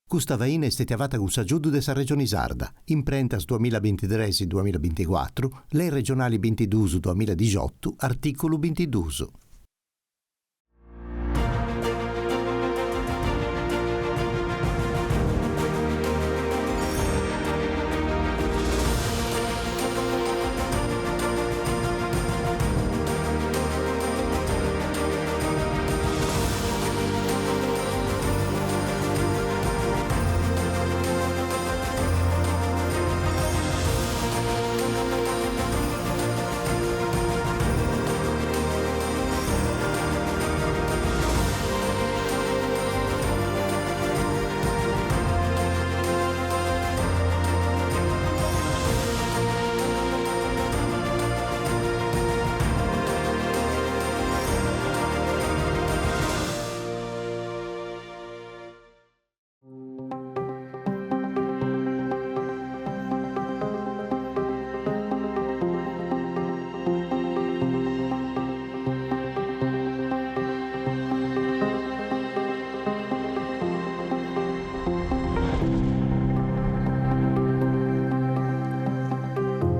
Custa faina est stètia fata cun s'agiudu de sa Regioni Sarda, Imprentas duamillabintitres duamillabinticuatru, Lei regionali bintiduus duamilladixotu, artìculu bintiduus.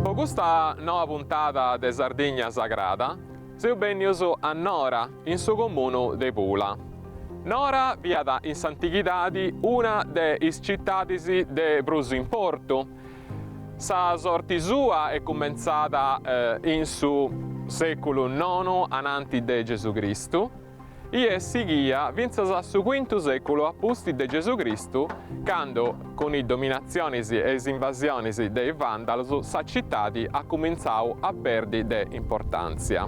Po custa noa puntada de Sardigna Sagrada seus bennius a Nora in su comunu de Pula. Nora fiat in s'antighidadi una de is citadis de prus importu. Sa sorti sua est cumentzada in su sèculu nonu ananti de Gesù Cristu i est sighia fintzas a su cuintu sèculu a pustis de Gesù Cristu candu, cun is dominatzionis e is invasionis de is Vàndalus, sa citadi at cumintzau a perdi de importàntzia.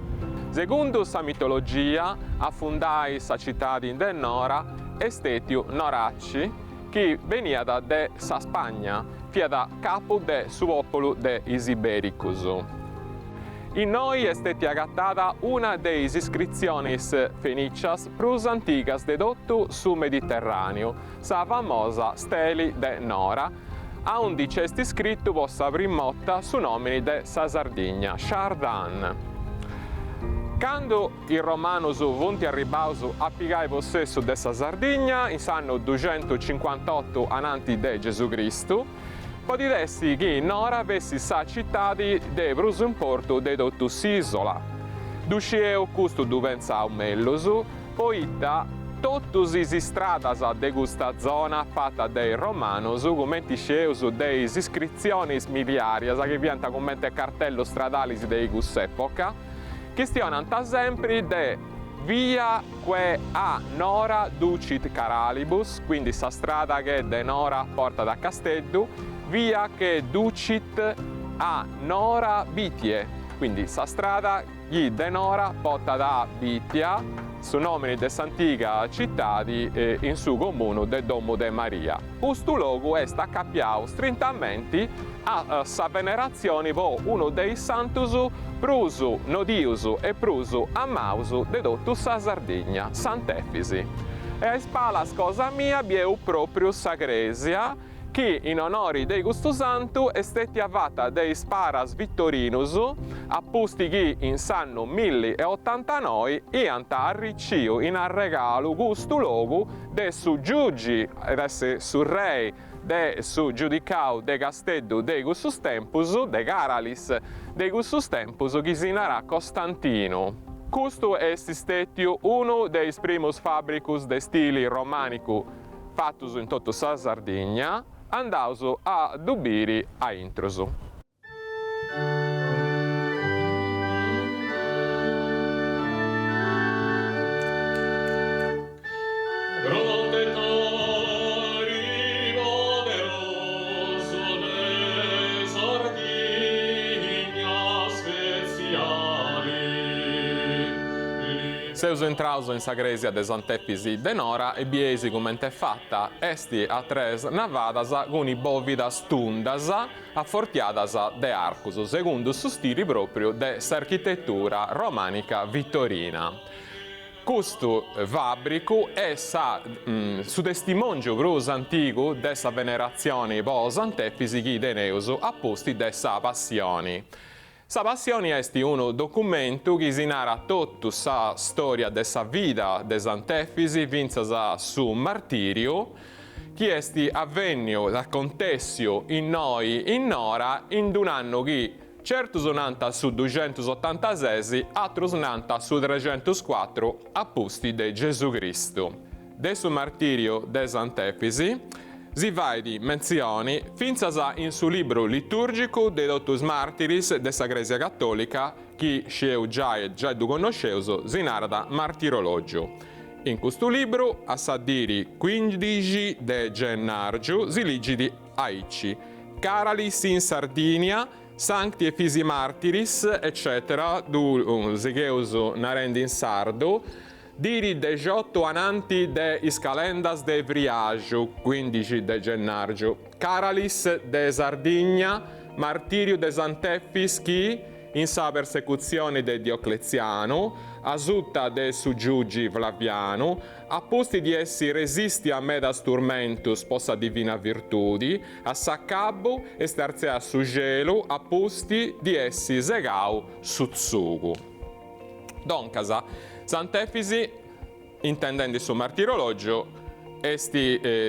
Segundu sa mitologia, a fundai sa citadi de Nora est stètiu Noraci, chi beniat de sa Spagna, fiat capu de su pòpulu de is Ibèricus. Innoi est stètia agatada una de is iscritzionis fenìcias prus antigas de totu su Mediterràneu, sa famosa Steli de Nora, aundi nc'est iscritu po sa prima 'orta su nòmini de sa Sardigna, Shardan. Candu is romanus funt arribbaus a pigai possessu de sa Sardigna, in s'annu duxentucincuantotu ananti de Gesù Cristu, podit essi chi Nora fessit sa citadi de prus importu de totu s'isola. Ddu scieus custu ddu pentzaus mellus, poita totus is istradas de custa zona fata de is romanus, cumenti scieus de is iscritzionis miliàrias chi fiant cumenti cartellus stradalis de i cuss'època, chistionant sempri de via que a Nora ducit Caralibus, quindi sa strada che de Nora portat a Casteddu, via che ducit a Nora Bitie, quindi sa strada chi de Nora portat a Bitia, su nòmini de s'antiga citadi in su comunu de Domu de Maria. Custu logu est acapiau strintamenti a sa veneratzioni po unu de is santus prus nodius e prus amaus de totu sa Sardigna, Sant'Efisi. E a is palas cosa mia bieu pròpriu sa crèsia chi in onori de custu santu est stètia fata de is paras vitorinus a pusti chi in s'annu milli e otantanoi iant arriciu in arregalu custu logu de su giugi, at essi su rei de su giudicau de Casteddu de cussus tempus, de Caralis de cussus tempus chi si narat Costantinu. Custu est stètiu unu de is primus fàbricus de stili romànicu fatus in totu sa Sardigna, andaus a ddu biri a intrus. Seus intraus in sa crèsia de Sant'Efisi de Nora e bieis cumenti est fata, est a tres navadas cun is bòvidas tundas afortiadas de arcus, segundu su stili pròpriu de s'architetura romànica vitorina. Custu fàbricu est sa su testimòngiu prus antigu de sa veneratzioni po Sant'Efisi chi teneus a pustis de sa Passioni. Sa Passioni est unu documentu chi si narat totu sa stòria de sa vida de Sant'Efisi fintzas a su martìriu. chi est avènniu, acontèssiu innoi in Nora in d-un'annu chi certus nant su duxentusotantases, atrus nant su trexentuscuatru a pusti de Gesù Cristu. De su martìriu de Sant'Efisi si fait mentzioni fintzas in su libru litùrgicu de totu is màrtiris de sa Crèsia Catòlica chi scieus giai e giai ddu connosceus, si narat Martirològiu. In custu libru, a sa diri cuindixi de gennàrgiu, si ligit aici, Caralis in Sardinia, Sancti Efisi Martiris, eccètera ddu sigheus narendi in sardu, diri dexiotu ananti de is calendas de friaxu, cuindixi de gennàrgiu, Caralis de Sardigna, martìriu de Sant'Efis chi, in sa persecutzioni de Diocletzianu, asuta de su giugi Flavianu, a pusti di essi resistia a medas turmentus po sa divina virtudi, a s'acabu est artziau a su xelu a pusti di essi segau su tzugu. Doncas, Sant'Efisi, intendendi su martirològiu, est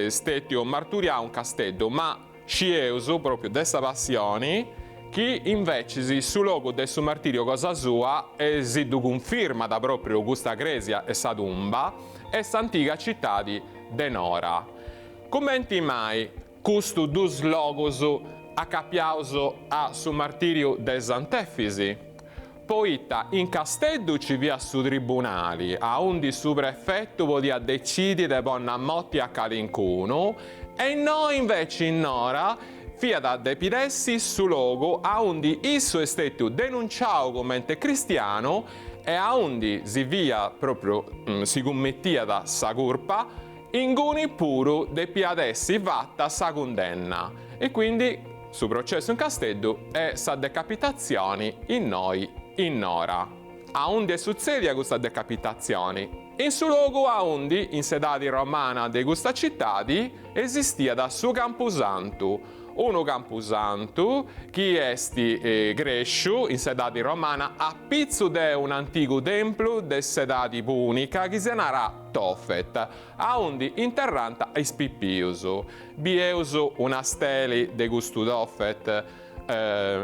stètiu marturiau in Casteddu, ma scieus, pròpriu de sa Passioni, chi invecis su logu de su martìriu cosa sua, e si ddu cunfirmat pròpriu custa crèsia e sa tumba, est s'antiga citadi de Nora. Cumenti mai custu dus logus acapiaus a su martìriu de Sant'Efisi? Poita in Casteddu ci fiat su tribunali, aundi su prefetu podiat decidi de ponni a moti a calincunu, e innoi inveci in Nora fiat depit essi su logu aundi issu est stetiu denunciau comente cristianu e aundi si fiat propriu si cummitiat sa curpa, inguni puru depiat essi fata sa cundenna e quindi su processu in Casteddu e sa decapitatzioni innoi in Nora. Aundi est sutzedia custa decapitatzioni? In su logu aundi, in s'edadi romana de custa citadi, esistiat su Campusantu, unu campusantu chi est crèsciu in s'edadi romana a pitzu de un'antigu templu de s'edadi pùnica chi si narat Tofet, aundi interrant is pipius. Bieus una steli de custu Tofet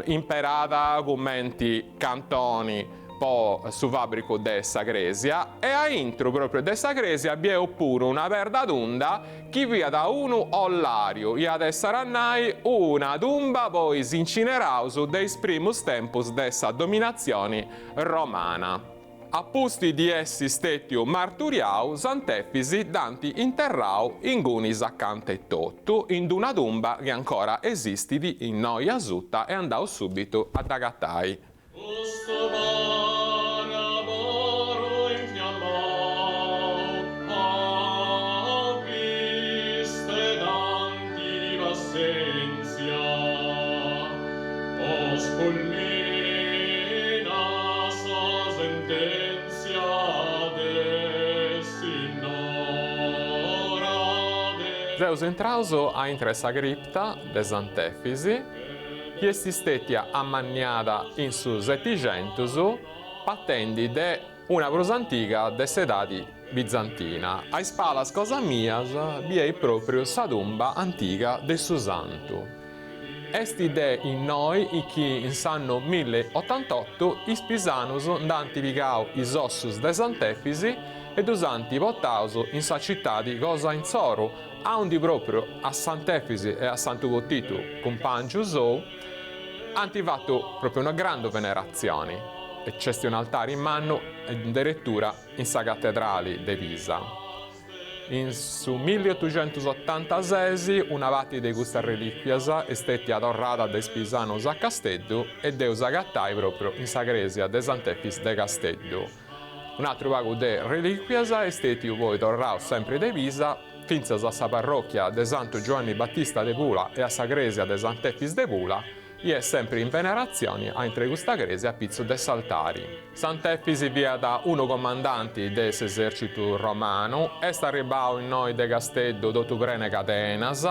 imperada cumenti cantoni po su fàbricu de sa crèsia e a intru pròpriu de sa crèsia bieus puru una perda tunda chi fiat unu ollàriu, iat èssere a nai una tumba po is incineraus de is primus tempus de sa dominatzioni romana. A pusti di essi stètiu marturiau, Sant'Efisi dd'ant interrau ingunis acanta etotu, in d-una tumba chi ancora esistit innoi asuta e andaus subitu a dd'agatai. Seus intraus a intra 'e sa cripta de Sant'Efisi, chi est stètia ammanniada in su Setixentus partendi de una prus antiga de s'edadi bizantina. A is palas cosa mias biei pròpriu sa tumba antiga de su santu. Est de innoi chi in s'annu milliotantotu is pisanus nd'ant pigau is ossus de Sant'Efisi e ddus ant portaus in sa citadi cosa intzoru, aundi pròpriu a Sant'Efisi e a Santu Potitu, cumpàngiu sou, ant fatu pròpriu una grandu veneratzioni e nc'est un'altari mannu inderetura in sa catedrali de Pisa. In su milliotuxentusotantases una parti de custas relìcuias est stètia torrada de is pisanus a Casteddu e dd'eus agatai pròpriu in sa crèsia de Sant'Efis de Casteddu. Un'atru pagu de relìcuias est stètiu poi torrau sempri de Pisa fintzas a sa parròchia de Santu Giuanni Batista de Pula e a sa crèsia de Sant'Efis de Pula, i est sempri in veneratzioni a intre custa crèsia a pitzu de s'altari. Sant'Efisi fiat unu comandanti de s'esercitu romanu, est arribau innoi de Casteddu totu pren'e cadenas,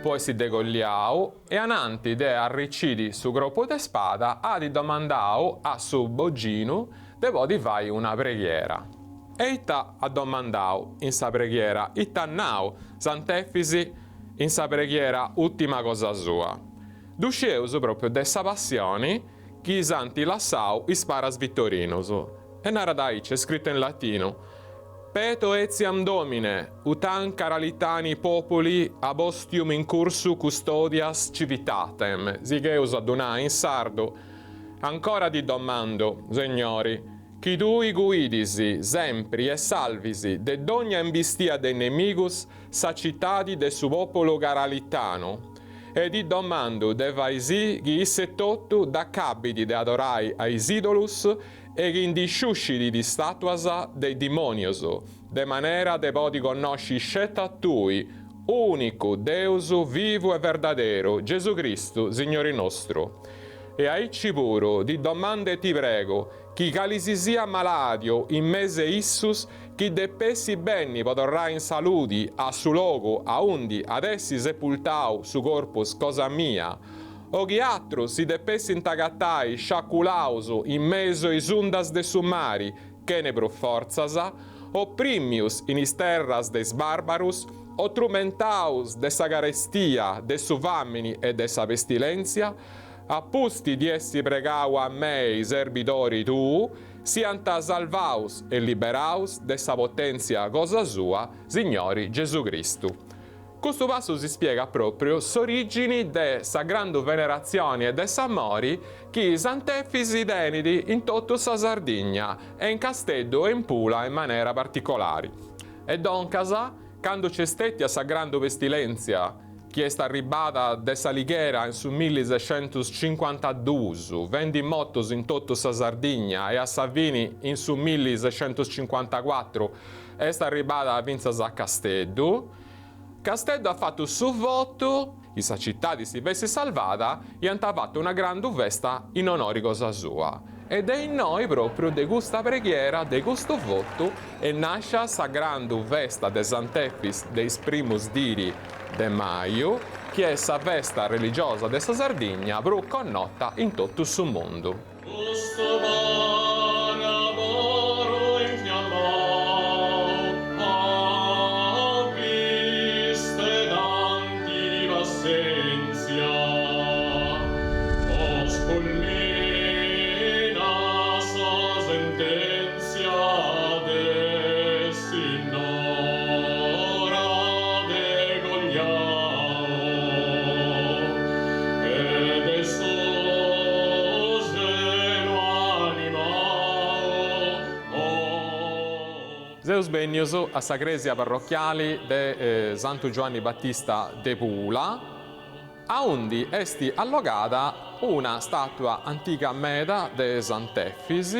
po essi degolliau, e ananti de arriciri su cropu de spada at domandau a su boginu de podi fai una preghiera. E ita at domandau in sa preghiera? Ita at nau Sant'Efisi? in sa preghiera ùtima cosa sua. Ddu scieus pròpriu de sa passioni chi s'ant lassau is paras vitorinus. E narat aici, est scritu in latinu, Peto etiam Domine, ut hanc Caralitani populi ab hostium incursu custodias civitatem, sigheus a ddu nai in sardu, Ancora ti domando, Segnori, chi tui guidis sempri e salvis de dogna imbistia de nemigus sa citadi de su populu caralitanu, e ti domandu de fai sì chi issa etotu dd'acabit de adorai a is idolus e chi ndi sciuscit is statuas de is dimonius, de manera de podi connosci sceti a tui, unicu Deus vivu e verdaderu, Gesù Cristu, Signori nostru. E aici puru ti domandu e ti pregu, chi calisisiat maladiu in mesu 'e issus chi depessit benni po torrai in saludi a su logu aundi at essi sepultau su corpus cosa mia, o chi atrus si depessint agatai sciaculaus in mesu 'e is undas de su mari chene prus fortzas, oprimius in is terras de is barbarus, o trumentaus de sa carestia, de su fàmini e de sa pestilèntzia, a pusti di essi pregau a mei serbidori tuu, siant salvaus e liberaus de sa potèntzia cosa sua, Signori Gesù Cristu. Custu passu si spiegat pròpriu s'orìgini de sa grandu veneratzioni e de s'amori chi Sant'Efis tenit in totu sa Sardigna e in Casteddu e in Pula in manera particolari. E doncas, candu nc'est stètia sa grandu pestilèntzia chi est arribbada de S'Alighera in su millisescentuscincuantaduus, fendi motus in totu sa Sardigna e a sa fini in su millisescentuscincuantacuatru est arribbada fintzas a Casteddu, Casteddu at fatu su votu chi sa citadi si fessit salvada, iant fatu una grandu festa in onori cosa sua. E de innoi pròpriu de custa preghiera, de custu votu, est nàscia sa grandu festa de Sant'Efis de is primus diri de maju, chi est sa festa religiosa de sa Sardigna prus connota in totu su mundu. Seus bennius a sa crèsia parrochiali de Santu Giuanni Battista de Pula, aundi est allogada una stàtua antiga meda de Sant'Efis,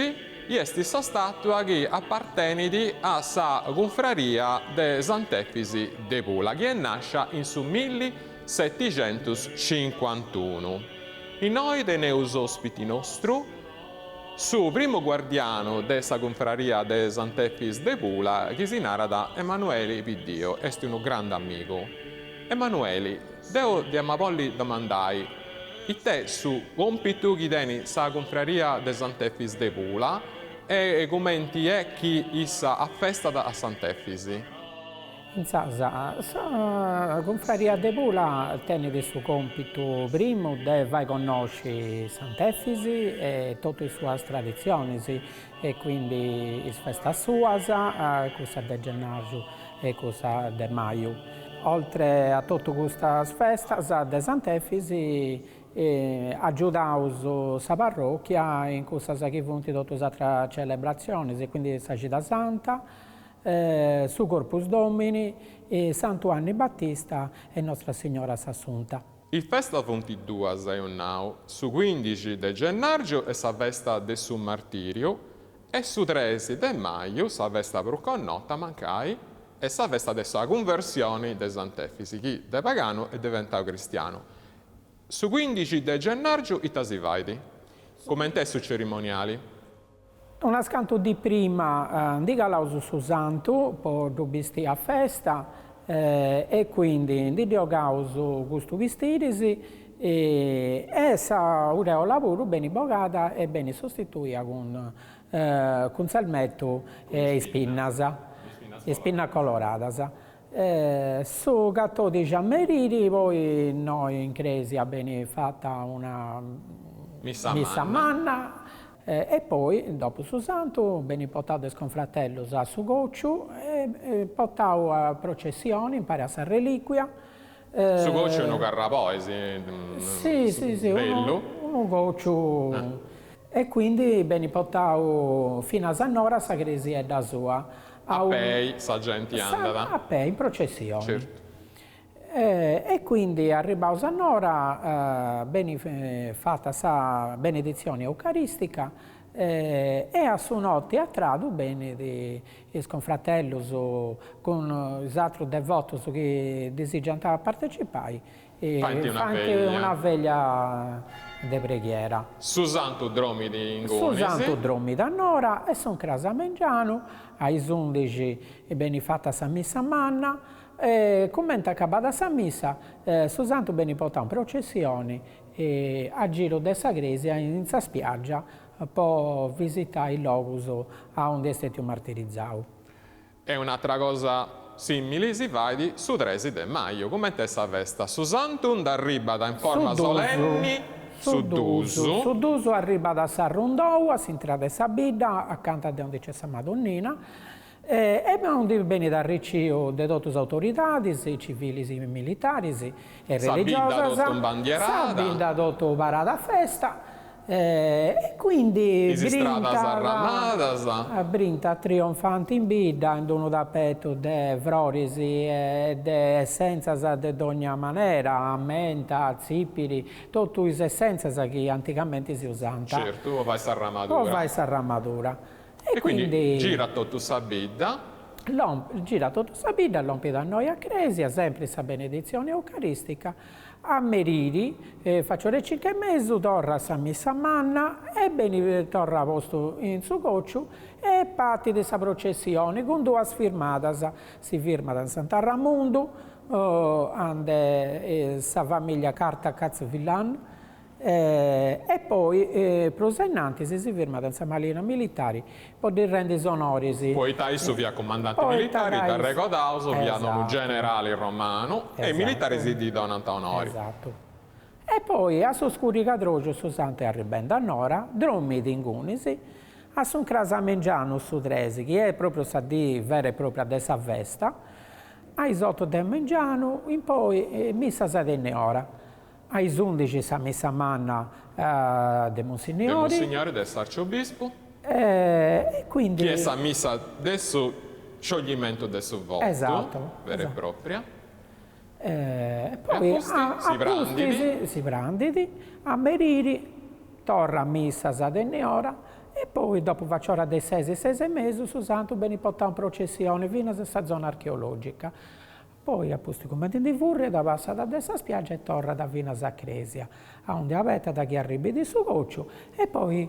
i est sa stàtua chi apartenit a sa cunfraria de Sant'Efis de Pula, chi est nàscia in su millisetixentuscincuantunu. Innoi teneus òspiti nostru, su primu guardianu de sa cunfraria de Sant'Efis de Pula, chi si narat Emanueli Piddio, est unu grandu amigu. Emanueli, deu dd'ia bolli domandai, it'est su còmpitu chi tenit sa cunfraria de Sant'Efis de Pula e cumenti est chi issa afestat a Sant'Efis? Insaras, sa cunfraria de Pula tenit su còmpitu primu de fai connosci Sant'Efis e totu is suas traditzionis e quindi is festas suas, cussa de gennargiu e cussa de maju. Oltre a totu custas festas de Sant'Efis agiudaus sa parròchia in cussas chi funt totu is atras celebratzionis, quindi sa Cida Santa, su Corpus Domini, Santu 'Anni Battista e Nostra Signora s'Assunta. Is festas funt duas, eus nau, su cuindixi de gennàrgiu est sa festa de su martìriu E su tres de maju, sa festa prus connota, mancai, est sa festa de sa cunversioni de Sant'Efisi, chi de paganu est diventau cristianu. Su cuindixi de gennàrgiu ita si fait? Cument'est su cerimoniali? Unas cantu dì prima ndi calaus su santu po ddu bistì a festa e quindi ndi ddi 'ogaus custus bistiris E sa aureola puru benit bogada e benit sostituia cun cun s'elmetu e is pinnas, is pinnas coloradas. Su catodixi a meriri poi innoi in cresia benit fata una missa manna e poi dopu su santu benit portau de is confratellus a su cociu e portau a processioni impari a sa reliquia. Su cociu est unu carrabois Si si si bellu unu cociu e quindi benit portau finas a Nora a sa cresiedda sua A pei sa genti andat. A pei, in processioni. Certu. E quindi arribbaus a Nora benit fata sa beneditzioni eucaristica e a su noti a tradu benit is confratellus cun is atrus devotus chi disigiant partecipai Faint una Faint veglia. una veglia de preghiera. Su santu dromit ingunis. Su santu dromit a Nora e s'uncras a mengianu, a is undixi benit fata sa missa manna e cumenti acabada sa missa su santu benit portau in processioni a giru de sa cresia in sa spiaggia po visitai is logus aundi est stetiu martirizau. E un'atra cosa simili si fait su tresi de maju, cumenti est sa festa, su santu nd'arribat in forma solenni su dusu. Su dusu arribat a s'arrundou, a s'intrada 'e sa bidda, acanta de aundi c'est sa Madonnina, e aundi benit arriciu de totu is autoridadis, civilis e militaris e religiosas. Sa bidda totu imbandierada. Sa bidda totu parada a festa E quindi Is istradas arramadas. Brintat trionfanti in bidda in d'unu tapetu de froris e de essenzas de dogna manera, menta, tzipiri, totu is essenzas chi antigamenti si usant. Certu, po fai s'arramadura. Po fai s'arramadura. E quindi girat totu sa bidda. Girat totu sa bidda, lompit a innoi a cresia, sempri sa beneditzioni eucaristica, A meriri, faci ora 'e cincu e mesu, torrat sa missa manna e benit torra postu in su cociu e partit sa processioni cun duas firmadas, si firmat in Sant'Arramundu, ande sa familia Carta Cazzovillan E poi prus a innantis si firmat in sa Marina Militari po ddi rendi is onoris. Poita issu fiat cumandanti militari, dd'arregodaus, fiat unu generali romanu e is militaris ddi donant onori. Esatu. E poi a su scurigadroxu su santu est arribendi a Nora, dromit ingunis, a s'uncras a mengianu su tresi, chi est propriu sa dì vera e propria de sa festa, a is otu de mengianu in poi missa sa de ora. A is undixi sa missa manna de Munsinniori. De Munsinniori, de s'Arciobispu. E quindi. Chi est sa missa de su scioglimentu de su votu. Esatto. Vera e propria. E poi a pustis si prandit, a meriri torra missa sa de ora e poi dopu faci ora de ses, ses e mesu su santu benit portau in processioni finas a sa zona archeologica. Poi a pustis cumenti ndi furriat passat de sa spiaggia e torrat finas a cresia, aundi abetat chi arribit su cociu e poi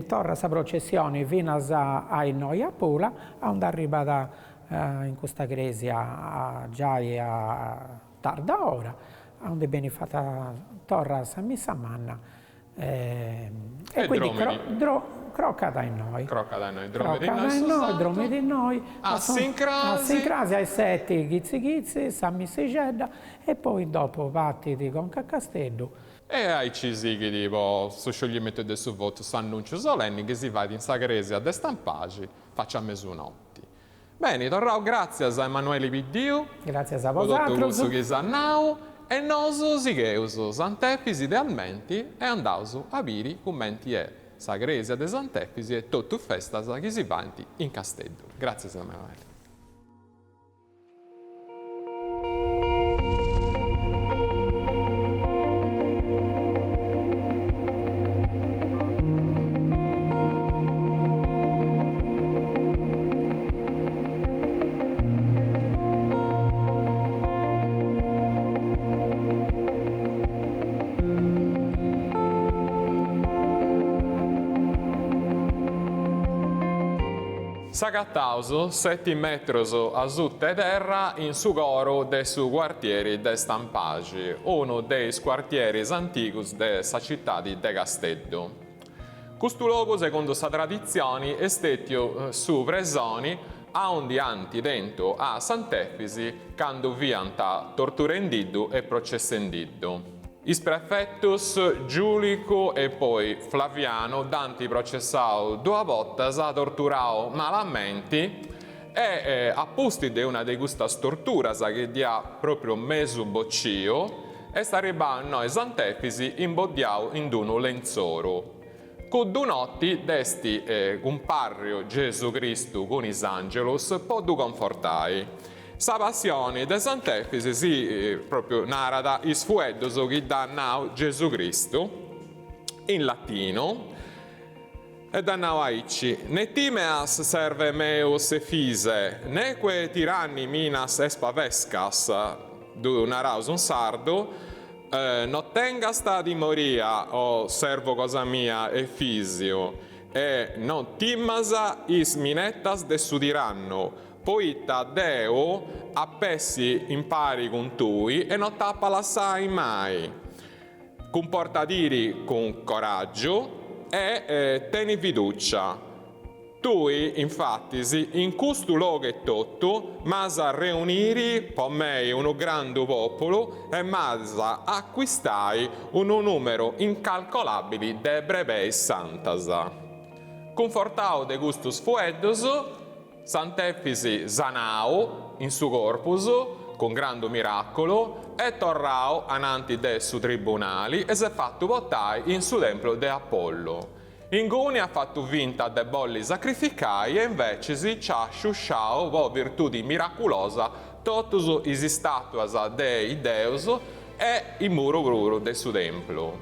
torrat sa processioni finas a innoi a Pula, aundi arribat in custa cresia giai a tarda ora, aundi benit fata torra sa missa manna E quindi crocat innoi. Crocat innoi, dromit innoi su santu. Dromit innoi. A s'incrasi. A s'incrasi a is seti chitzi chitzi, sa missixedda e poi dopo partit conca a Casteddu. E aici sighit po su scioglimentu de su votu s'annunciu solenni chi si fait in sa cresia de Stampaxi faci a mesunotti. Beni, torraus gràtzias a Emanueli Piddiu. Gràtzias a bosatrus. Po totu cussu chi s'at nau e nosu sigheus Sant'Efisi idealmenti e andaus a biri cumenti est sa crèsia de Sant'Efisi e totu is festas chi si faint in Casteddu. Gràtzias Emanueli. S'agataus seti metrus asuta 'e terra in su coru de su cuartieri de Stampaxi, unu de is cuartieris antigus de sa citadi de Casteddu. Custu logu, segundu sa traditzioni, est stètiu su presoni. aundi ant tentu a Sant'Efisi candu fiant torturendiddu e processendiddu. Is prefetus Giulicu e poi Flavianu dd'ant processau duas bortas, torturau malamenti e a pustis de una de custas torturas chi dd'iat propriu mesu bociu, est arribau innoi Sant'Efisi imboddiau in d'unu lentzoru. Cuddu noti dd'est cumparriu Gesu Cristu cun is angelus po ddu confortai. Sa passioni de Sant'Efisi si propriu narat is fueddus chi dd'at nau Gesu Cristu in latinu e dd'at nau aici, Ne timeas serve meus Efise, neque tyranni minas espavescas, ddu naraus in sardu, No tengast timoria, o servu cosa mia Efisiu, e no timas is minetas de su tirannu, poita deu ap'essi impari cun tui e no t'ap'a lassai mai. Cumportadiri cun coràgiu e teni fiducia. Tui, infatis, in custu logu etotu m'as a reuniri po mei unu grandu pòpulu e m'as a acuistai unu nùmeru incalcolàbili de brebeis santas. Cunfortau de custus fueddus, Sant'Efisi sanau in su corpus cun grandu miràculu est torrau ananti de su tribunali e s'est fatu portai in su templu de Apollu. Inguni at fatu finta de bolli sacrificai e invecis nc'at sciusciau po virtudi miraculosa totus is istàtuas de is deus e is murus puru de su templu.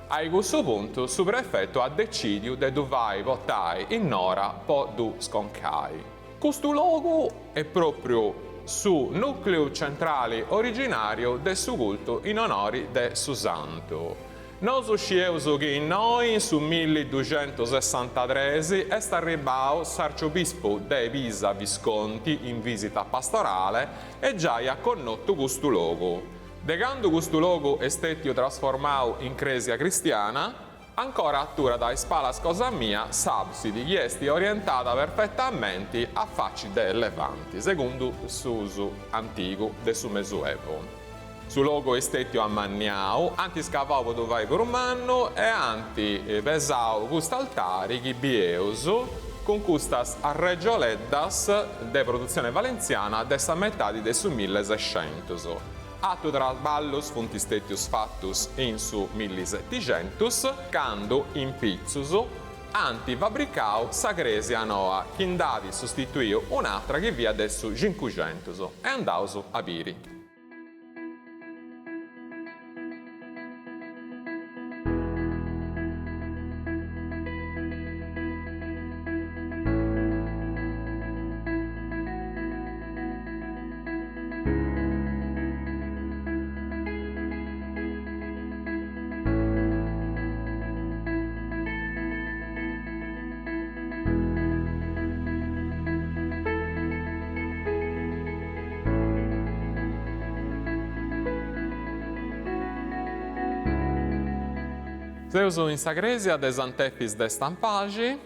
A cussu puntu su prefetu at decìdiu de ddu fai portai in Nora po ddu sconcai. Custu logu est pròpriu su nùcleu centrali originàriu de su cultu in onori de su santu. Nosu scieus chi innoi in su milliduxentusessantatres est arribau s'arciobispu de Pisa Visconti in visita pastorale e giai at connotu custu logu. De candu custu logu est stètiu trasformau in crèsia cristiana, ancora aturat a is palas cosa mia s'àbsidi chi est orientada perfetamenti a faci de levanti, segundu s'usu antigu de su Mesuevu. Su logu est stètiu ammanniau, ant scavau po ddu fai prus mannu e ant pesau cust'altari chi bieus cun custas arregioleddas de produtzione valentziana de sa metadi de su millesescentus. Atrus traballus funt stètius fatus in su millisetixentus, candu in pitzus ant fabricau sa crèsia noa chi nd'at sostituiu un'atra chi fiat de su cincuxentus e andaus a biri. Seus in sa crèsia de Sant'Efis de Stampaxi,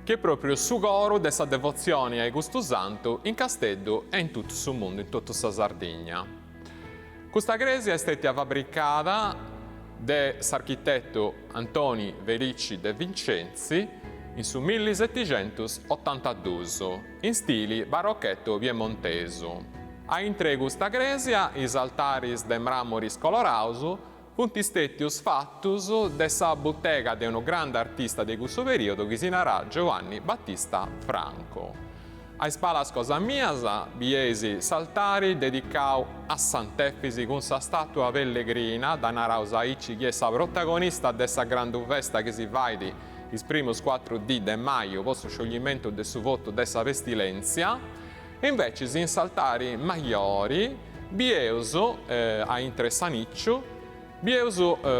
chi est pròpriu su coru de sa devotzioni a custu santu in Casteddu e in totu su mundu, in totu sa Sardigna. Custa crèsia est stètia fabricada de s'architetu Antoni Felici de Vincenzi in su millisetixentus-otantadus, in stili barochettu piemontesu. A intre 'e custa crèsia is altaris de mràmoris coloraus funt stètius fatus de sa butega de unu grandu artista de cussu perìodu chi si naràt Giovanni Battista Franco. A is palas cosa mias bieis s'altari dedicau a Sant'Efisi cun sa stàtua pellegrina, dda naraus aici, chi est sa protagonista de sa grandu festa chi si fait is primus cuatru dì de maju po su scioglimentu de su votu de sa pestilèntzia. Invecis in s'altari majori bieus, a intre sa nìciu, Bieus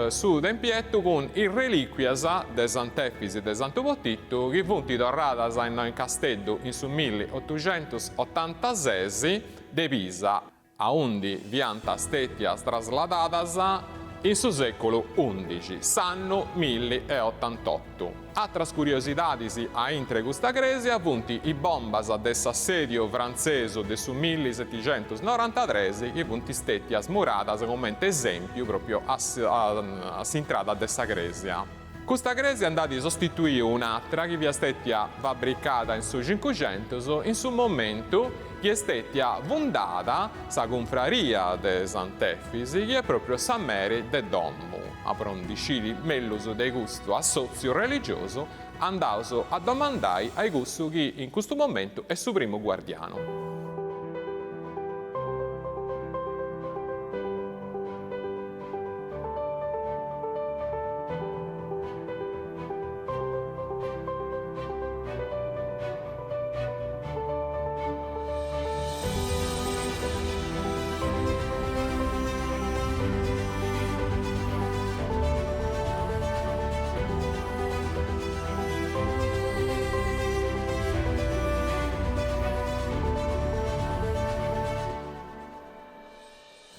su tempietu cun is relìcuias de Sant'Efisi e de Santu Potittu chi funt torradas innoi in Casteddu in su milliotuxentusotantases de Pisa, aundi fiant stètias trasladadas. in su sèculu undixi, s'annu milli e otantotu. Atras curiosidadis a intre custa crèsia funt is bombas de s'assèdiu frantzesu de su millisetixentusnorantatres chi funt stètias muradas comente esèmpiu pròpriu a s'intrada de sa crèsia. Custa crèsia nd'at sostituiu un'atra chi fiat stètia fabricada in su Cincuxentus in su momentu chi est stètia fundada sa cunfraria de Sant'Efis chi est pròpriu sa meri de domu. Ma pro ndi sciri mellus de custu assòtziu religiosu andaus a domandai a cussu chi in custu momentu est su primu guardianu.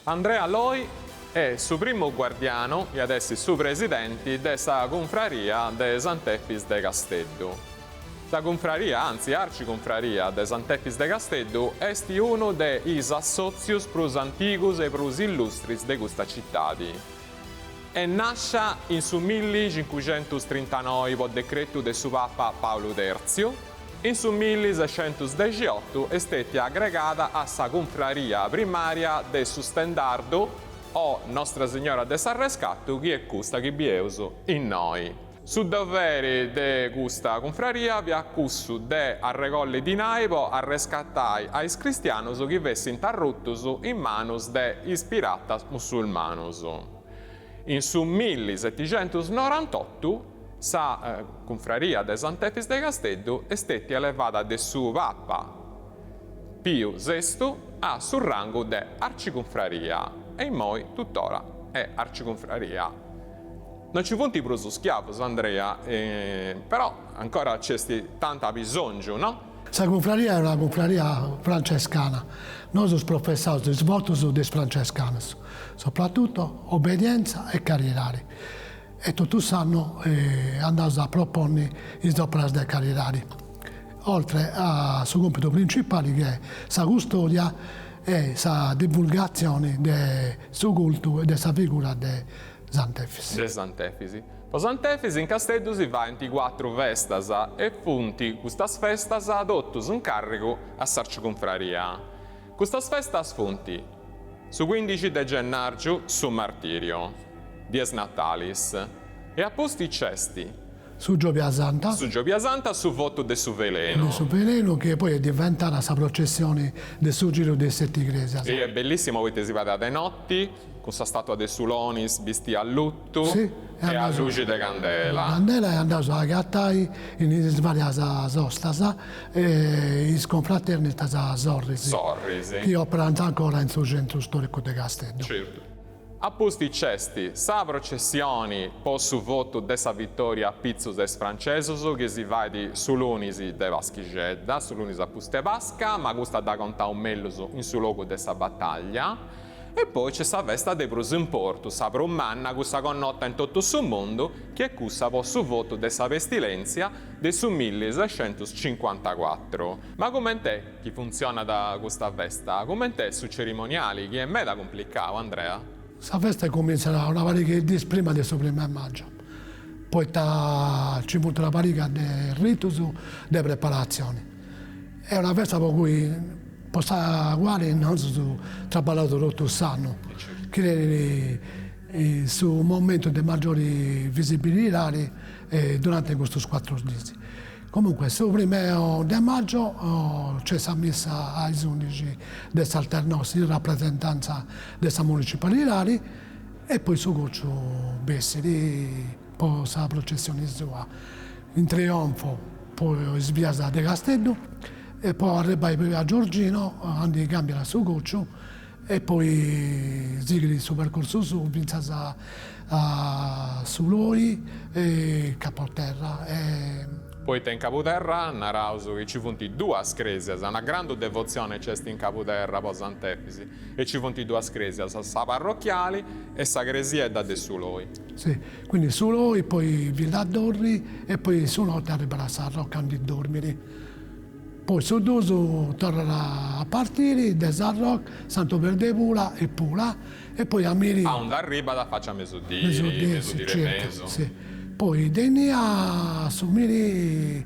Andrea Loi est su primu guardianu, iat essi su presidenti, de sa cunfraria de Sant'Efis de Casteddu. Sa cunfraria, anzi arcicunfraria de Sant'Efis de Casteddu est unu de is assòtzius prus antigus e prus illustris de custa citadi. Est nàscia in su millicincuxentustrintanoi po decretu de su papa Pàulu Tèrtziu, in su millisexentusdexiotu est stètia agregada a sa cunfraria primària de su Stendardu o Nostra Signora de s'Arrescatu chi est custa chi bieus innoi. Su doveri de custa cunfraria fiat cussu de arregolli dinai po arrescatai a is cristianus chi fessint arrutus in manus de is piratas musulmanus. In su millisetixentusnorantotu sa cunfraria de Sant'Efis de Casteddu est stètia elevada de su Papa Piu Sestu a su rangu de arcicunfraria e immoi tutora est arcicunfraria. Non ci funt prus schiavus, Andrea, però ancora nc'est tanti abisòngiu, no? Sa cunfraria est una cunfraria francescana, nosus professaus is votus de is francescanus, soprattutto obbedienza e caridadi, e totu s'annu andaus a proponni is operas de caridadi, oltre a su compitu principali chi est sa custodia e sa divulgatzioni de su cultu e de sa figura de Sant'Efis. De Sant'Efis. Po Sant'Efis in Casteddu si faint cuatru festas e funt custas festas totus in càrrigu a s'Arcicunfraria. Custas festas funt, su cuindixi de gennàrgiu su Martìriu, Dies Natalis, e a pustis nc'est. Su Giobia Santa. Su Giobia Santa, su votu de su velenu. De su velenu chi poi est diventada sa processioni de su giru de is seti cresias. E est bellissima poita si fait a de noti Cun sa statua de su Lonis bistia a luttu e a luxi de candela. Candela e andaus a agatai in is varias sostas is confraternitas sorris. Sorris. Chi operant ancora in su centru storicu de Casteddu. Certu. A pustis nc'est sa processioni po su votu de sa vittoria a pitzus de is francesus chi si fait su lunis de Paschixedda, su lunis a pustis de Pasca, ma custa dda contaus mellus in su logu de sa bataglia. E poi nc'est sa festa de prus importu, sa prus manna, cussa connota in totu su mundu, chi est cussa po su votu de sa pestilèntzia de su millisexentuscincuantacuatru. Ma cument'est chi funtzionat custa festa? Cument'est su cerimoniali, chi est meda cumplicau, Andrea? Sa festa cumintzat una pariga 'e diis prima de su primu 'e màgiu, poita nci funt una pariga de ritus de preparatzioni. Est una festa po cui po sa quali nosus traballaus totu s'annu, chi tenit su momentu de maggiori visibilidadi durante custus cuatru dis. Comunque su primu de maggio nc'est sa missa a is undixi de s'Alternos in rapresentanza de sa municipalidadi e poi su cociu bessit po sa processioni sua in trionfo po is bias de Casteddu e po arribbai a Giorgino aundi cambiat su cociu e poi sighit su percorsu suu fintzas a Su Loi e Capoterra e. Poita in Cabuderra naraus chi ci funt duas cresias, una grandu devotzione nc'est in Cabuderra po Sant'Efisi e ci funt duas cresias, sa parrochiali e sa cresiedda de su Loi. Si, quindi su Loi, poi Villa Dorri e poi su note arribat a sa Rocca aundi dormit. Poi su dus torrat a partiri de sa Rocca, Santu Perdu 'e Pula e Pula e poi a merì. Aundi arribat faci a mesudì, mesudì e mesu. Si, poi de innia su merì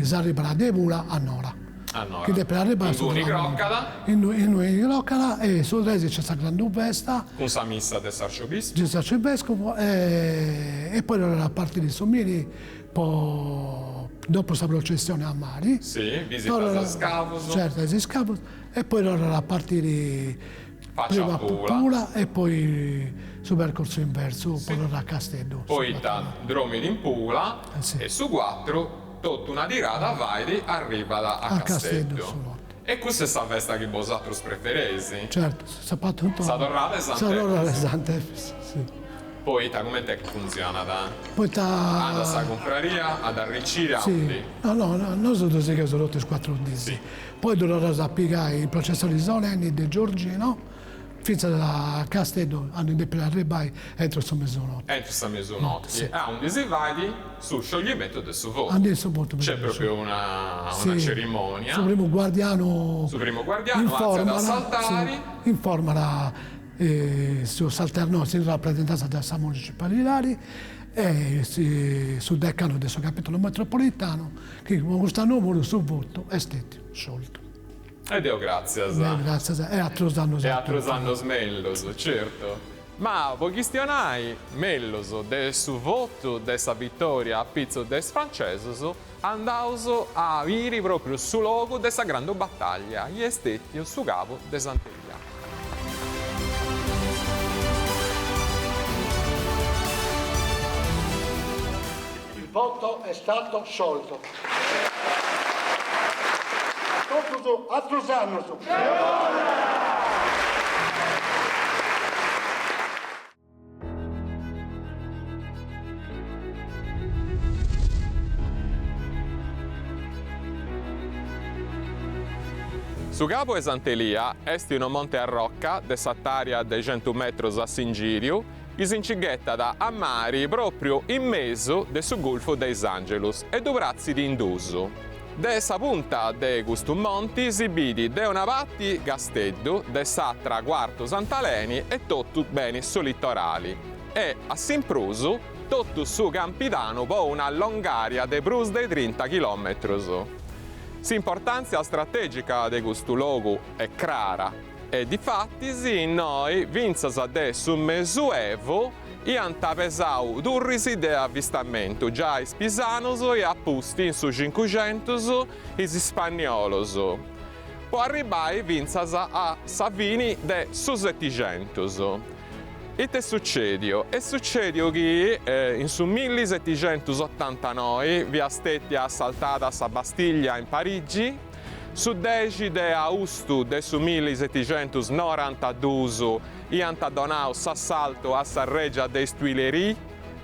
s'arribat de Pula a Nora. A Nora. Chi depit arribai su. Inguni croccat. Innui croccat e su tresi nc'est sa grandu festa. Cun sa missa de s'arciobiscu. De s'arcivescovu e poi torrat a partiri su merì po dopo sa processione a mari. Si, visitas a is scavus. Certu, a is scavus e poi torrat a partiri prima a Pula e poi su percorsu inversu po torrai a Casteddu. Poita dromit in Pula e su cuatru totu una tirada fait arribat a Casteddu. E custa est sa festa chi bosatrus prefereis? Certu, sa Sa torrada 'e Sant'Efis. Sa torrada 'e Sant'Efis, si. Poita cumenti est chi funtzionat? Poita. Andat sa cunfraria a dd'arriciri aundi? No, no, nosu ddu sigheus totu is cuatru dis. Poi ddu torraus a pigai in processioni solenni de Giorgino fintzas a Casteddu aundi depit arribai entru su mesunotti. Entru sa mesunotti. E aundi si fait su scioglimentu de su votu. Aundi su votu. Nc'est propriu una cerimonia. Su primu guardianu. Su primu guardianu artziat a s'altari. Informat su s'alternò in rapresentanza de sa municipalidadi e su decanu de su capitulu metropolitanu chi cun custu numuru su votu est stetiu scioltu. E Deu gratzias. Deu gratzias e atrus annus. E atrus annus mellus, certu. Ma po chistionai mellus de su votu de sa vitoria a pitzus de is francesus, andaus a biri propriu su logu de sa grandu bataglia chi est stetiu su cabu de Sant'Elia. Il voto è stato sciolto. A totus atrus annus. Su Cabu 'e Sant'Elia est unu monte a rocca de s'artària de centu metros a s'ingìriu chi si nci ghetat a mari pròpriu in mesu de su Gulfu de is Àngelus e ddu pratzit in duus. De sa punta de custu monti si bidi de una parti Casteddu, de s'atra Cuartu Sant'Aleni e totu beni su litorali e, a s'imprus, totu su Campidanu po una longària de prus de trinta chilòmetrus. S'importàntzia stratègica de custu logu est crara e difatis innoi fintzas de su Mesuevu iant pesau turris de avistamentu giai is pisanus e a pusti in su Cincuxentus is ispanniolos, po arribbai fintzas a sa fini de su Setixentus. Ite est sucèdiu? Est sucèdiu chi in su millisetixentusotantanoi fiat stètia assaltada sa Bastiglia in Parigi, Su dexi de austu de su millisetixentusnorantadus iant donau s'assaltu a sa Règia de is Tuileries,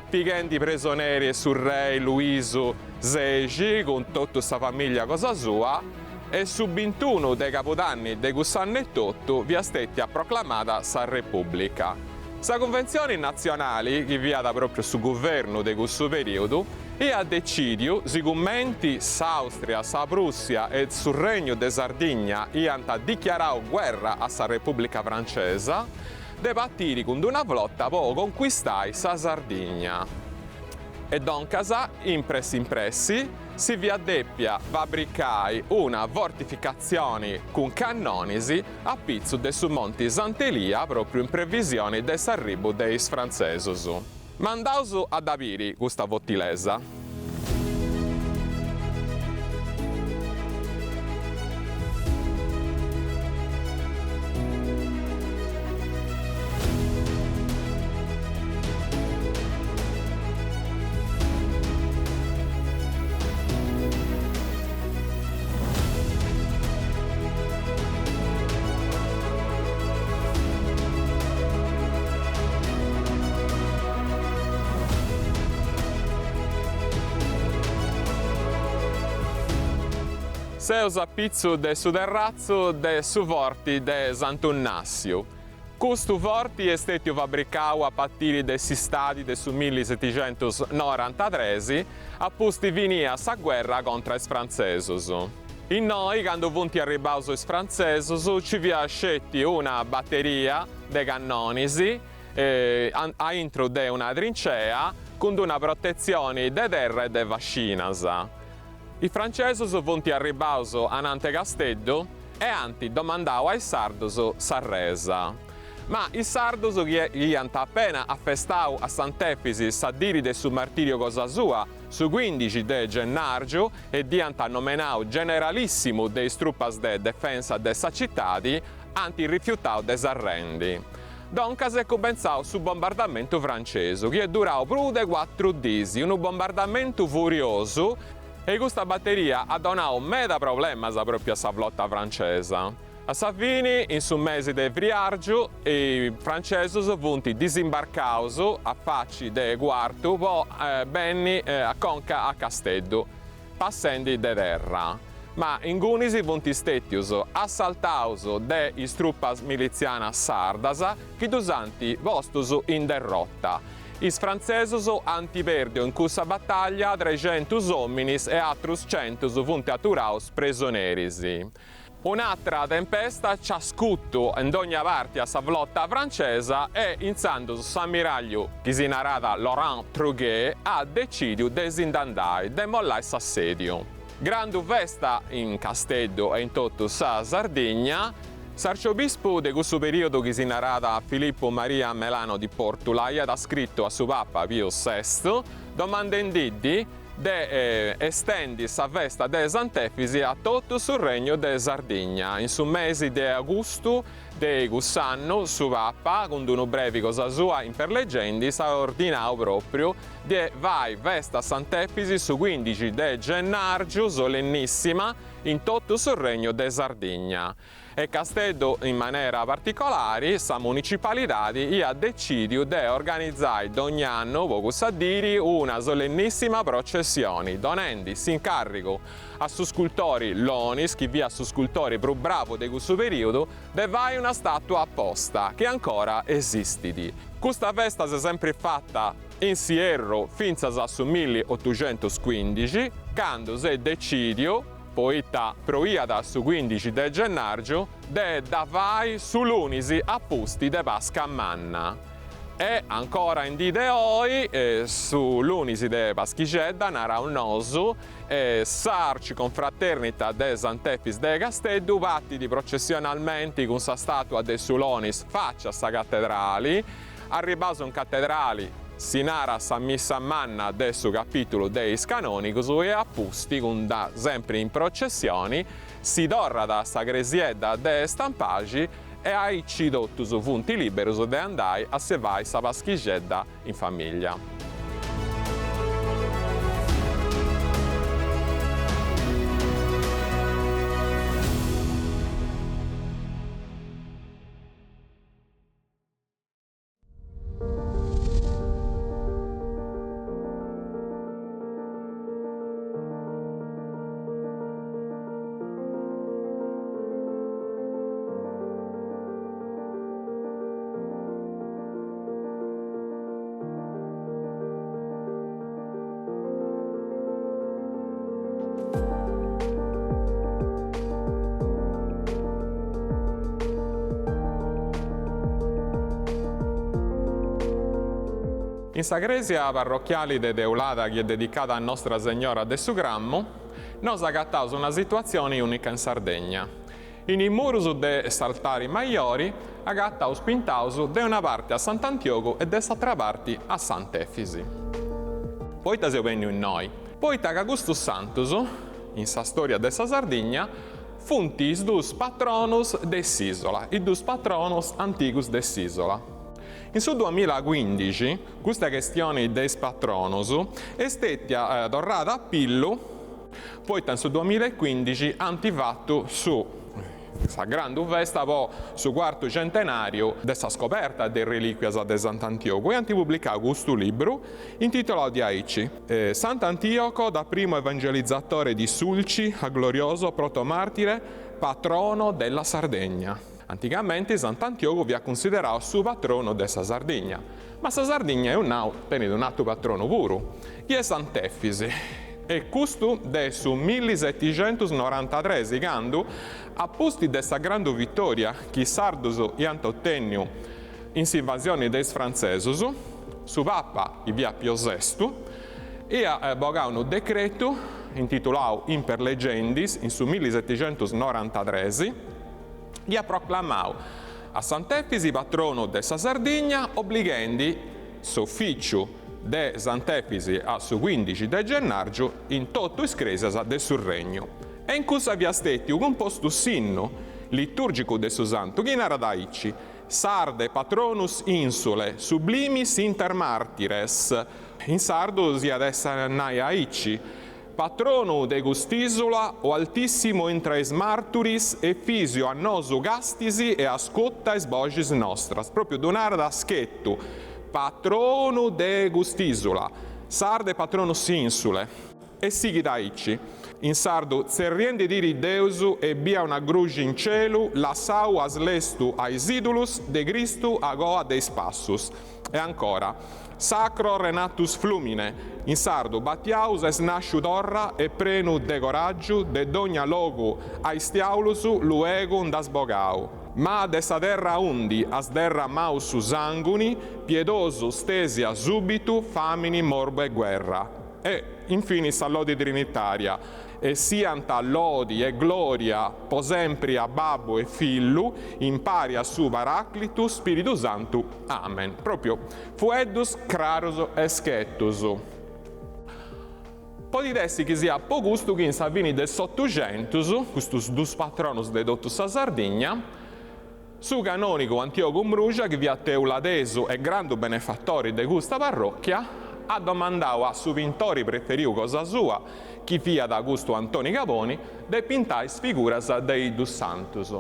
pighendi presoneri su rei Luisu sexi cun totu sa famìllia cosa sua, e su bintunu de cabudanni de cuss'annu etotu fiat stètia proclamada sa Repùblica. Sa Cunventzioni Natzionali, chi fiat pròpriu su guvernu de cussu perìodu, iat decìdiu, sigumenti s'Àustria, sa Prùssia e su Regnu de Sardigna iant dichiarau guerra a sa Repùblica Francesa, de partiri cun d'una flota po concuistai sa Sardigna. E doncas, in pressi in pressi, si fiat dèpia fabricai una fortificatzioni cun cannonis a pitzu de su Monti Sant'Elia pròpriu in previsioni de s'arribu de is frantzesus. Ma andaus a dda biri custa fortilesa. Seus a pitzu de su terratzu de su forti de Santu Nàssiu. Custu forti est stètiu fabricau a partiri de s'istadi de su milleseticentusnorantatres, a pusti finia sa guerra contra is frantzesus. Innoi, candu funt arribbaus is frantzesus, ci fiat sceti una bateria de cannonis a intru de una trincea cun d'una protetzioni de terra e de fascinas. Is francesus funt arribbaus anant'e Casteddu e ant domandau a is sardus sa resa. Ma is sardus chi iant apena afestau a Sant'Efisi sa diri de su martiriu cosa sua, su cuindixi de gennàrgiu, e dd'iant nomenau generalissimu de is trupas de defensa de sa citadi, ant rifiutau de s'arrendi. Doncas est cumentzau su bombardamentu francesu, chi est durau prus de cuatru dis, unu bombardamentu furiosu, e custa bateria at donau meda problemas pròpiu a sa flota francesa. A sa fini, in su mesi de friàrgiu, is francesus funt disimbarcaus a faci de Cuartu po benni a conca a Casteddu, passendi de terra, ma ingunis funt stètius assaltaus de is trupas militzianas sardas chi ddus ant postus in derrota. Is frantzesus ant pèrdiu in cussa batàllia trexentus òminis e atrus centus funt aturaus presoneris. Un'atra tempesta nc'at scutu in dogna parti a sa flota francesa e intzandus s'ammiragliu, chi si naràt Laurent Truguet, at decìdiu de si nd'andai, de mollai s'assèdiu. Grandu festa in Casteddu e in totu sa Sardigna. S'arciobispu de cussu perìodu chi si naràt Filippu Maria Melano di Portula aiat scritu a su Papa Piu Sestu domandendiddi de estendi sa festa de Sant'Efisi a totu su Regnu de Sardigna. In su mesi de agustu de cuss'annu su Papa, cun d'unu brevi cosa sua imperlegendi, s'at ordinau propriu de fai festa a Sant'Efisi su cuindixi de gennàrgiu solennissima in totu su Regnu de Sardigna. E Casteddu in manera particolari, sa municipalidadi iat decìdiu de organizai dogn'annu po cussa diri una solennissima processioni, donendi s'incàrrigu a su scultori Lonis, chi fiat su scultori prus bravu de cussu perìudu, de fai una stàtua aposta, chi ancora esistit. Custa festa s'est sempri fata in s'ierru fintzas a su milliotuxentuscuindixi, candu s'est decìdiu, poita proiat su cuindixi de gennàrgiu, de dda fai su lunis a pusti de Pasca Manna. E ancora in dì de oi, su lunis de Paschixedda, naraus nosu, s'Arciconfraternita de Sant'Efis de Casteddu partit processionalmenti cun sa stàtua de su Lonis faci a sa catedrali, Arribaus in catedrali si narat sa missa manna de su capitulu de is canonigus e a pusti cun da sempri in processioni si torrat a sa cresiedda de Stampaxi e aici totus funt liberus de andai a si fai sa Paschixedda in famiglia. In sa crèsia parrochiali de Teulada chi est dedicada a Nostra Segnora de su Cramu, nos agataus una situatzioni ùnica in Sardegna. In is murus de s'altari majori agataus pintaus de una parti a Sant'Antiogu e de s'atra parti a Sant'Efisi. Poita seu benniu innoi? Poita ca custus santus, in sa storia de sa Sardigna, funt is dus patronus de s'isola, is dus patronus antigus de s'isola. In su duamilacuindixi custa chestioni de is patronus est stetia torrada a pillu, poita in su duamilacuindixi ant fatu su. Sa grandu festa po su cuartu centenàriu de sa scoberta de is relìcuias de Sant'Antiogu e ant publicau custu libru intitolau diaici, Sant'Antioco da primo evangelizzatore di Sulci a glorioso protomartire patrono della Sardegna. Antigamenti Sant'Antiogu fiat cunsiderau su patronu de sa Sardigna, ma sa Sardigna eus nau tenit un'atru patronu puru, chi est Sant'Efisi, e custu de su millisetixentusnorantatres candu, a pustis de sa grandu vitòria chi is sardus iant otènniu in s'invasioni de is frantzesus, su Papa, chi fiat Pio Sestu, iat bogau unu decretu intitulau Imper Legendis in su millisetixentusnorantatres, chi at proclamau a Sant'Efisi patronu de sa Sardigna oblighendi s'ofìciu de Sant'Efisi a su cuindixi de gennàrgiu in totu is crèsias de su Regnu. E in cussa fiat stètiu cumpostu s'innu litùrgicu de su santu chi narat aici, Sarde patronus insulae sublimis inter martires. In sardu s'iat essi a nai aici, Patronu de cust'isula, o altissimu intra is marturis, Efisio a nosu castis e ascutta is boxis nostras. Propriu ddu narat schetu, Patronu de cust'isula, Sarde patronus insulae. E sighit aici, in sardu, Tzerriendidiri Deus e bia una gruxi in celu, lassau as lestu a is idulus, de Cristu agoa de is passus. E ancora, Sacro renatus flumine, in sardu, batiau ses nasciu torra e prenu de coraggiu, de dogna logu a is tiaulus luegu nd'as bogau. Ma de sa terra aundi as derramau su sanguni, piedosu stesia subitu famini morbu e guerra. E, infinis, sa lodi trinitaria, E siant lodi e gloria po sempri a Babbu e Fillu, impari a su Paraclitu Spiritu Santu. Amen. Propriu fueddus crarus e schetus. Podit essi chi siat po custu chi in sa fini de s'Otuxentus, custus dus patronus de totu sa Sardigna, su canonigu Antiogu Mruxa, chi fiat teuladesu e grandu benefatori de custa parrocchia, at domandau a su pintori preferiu cosa sua, chi fiat custu Antoni Caboni, de pintai is figuras de is dus santus,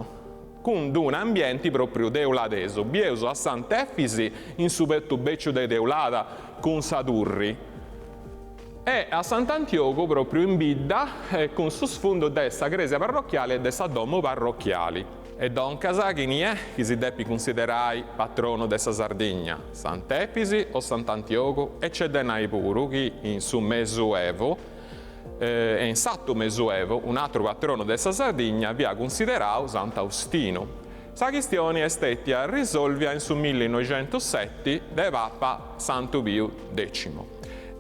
cun d'unu ambienti propriu teuladesu, bieus a Sant'Efisi in su potu beciu de Teulada cun sa turri e a Sant'Antiogu propriu in bidda cun su sfundu de sa cresia parrochiali e de sa domu parrochiali. E doncas chini est chi si depit cunsiderai patronu de sa Sardigna, Sant'Efisi o Sant'Antiogu? E c'est de nai puru chi in su Mesuevu e in s'atu Mesuevu un'atru patronu de sa Sardigna fiat cunsiderau Sant'Austinu. Sa chistioni est stètia risolvia in su millinoixentusseti de Papa Santu Piu Decimu.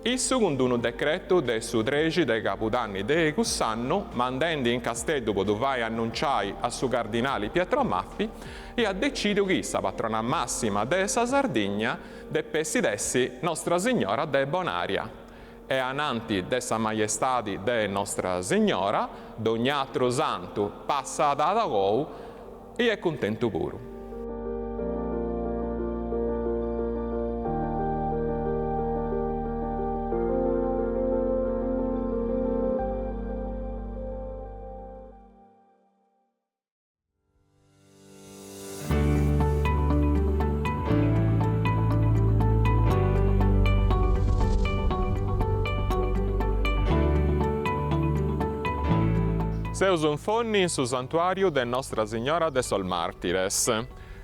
Issu cun d'unu decretu de su trexi de cabudanni de cuss'annu, mandendi in Casteddu po ddu fai annunciai a su cardinali Pietro Maffi, iat decidiu chi sa patrona massima de sa Sardigna depessit essi Nostra Signora de Bonaria. E ananti de sa Majestadi de Nostra Signora, dogn'atru santu passat agou i est cuntentu puru. Seus in Fonni in su santuariu de Nostra Signora de sos Martires.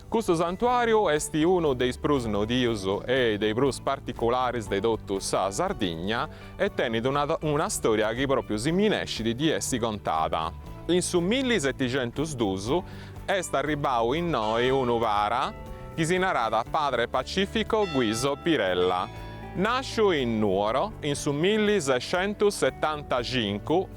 Custu santuariu est unu de is prus nodius e de is prus particularis de totu sa Sardigna e tenit una una storia chi propriu si minescit di essi contada. In su millisetixentusdus est arribbau innoi unu para chi si naràt Padre Pacifico Guiso Pirella. Nàsciu in Nuoro in su millisescentussetantacincu,